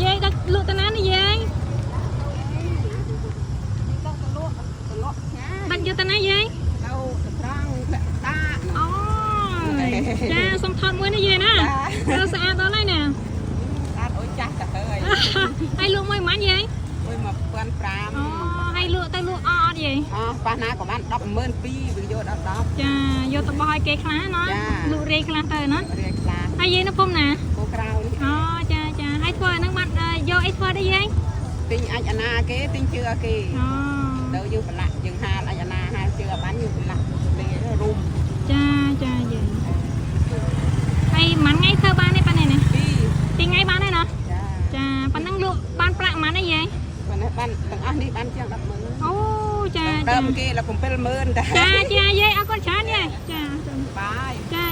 យាយដឹកលក់តាណានេះយាយ ទៅទៅលក់ទៅលក់ឆ្ងាយ ដឹកយកតាណាយាយ ទៅទៅត្រង់ពាក់ដា អូយចាសុំថតមួយនេះយាយណាទៅស្អាតដល់ហើយណា ស្អាតអូយចាស់ទៅហើយ ហើយលក់មួយប៉ុន្មានយាយ មួយ1500 អូហើយលក់ទៅលក់អត់អត់យាយ អស់ប៉ះណាក៏បាន102,000វាយកដល់10 ចាយកទៅបោះឲ្យគេខ្លះណា ចា លក់រាយខ្លះទៅណា រៀងខ្លះ ហើយយាយនៅភូមិណា គោក្រៅនេះ អូចាចាហើយធ្វើអាហ្នឹងបានយកអីធ្វើដែរយាយ ទិញអាចអាណាគេទិញជឿគេ អូ ទៅយើងប្រឡាក់យើងហាលអាចអាណាហាលជឿអាបានយើងប្រឡាក់លេរុំ ចាចាយាយហើយមួយថ្ងៃធ្វើបានទេប៉ានេះនេះ ពី ពីរថ្ងៃបានទេណា ចា ចាប៉ុណ្ណឹងលក់បានប្រាក់ប៉ុន្មានទេយាយ ប៉ុណ្ណេះបានទាំងអស់នេះបានជាង100,000 អូចា ដើ ចា មគេដល់70000តែ ចាចាយាយអរគុណច្រើនយាយចា បាយ ចា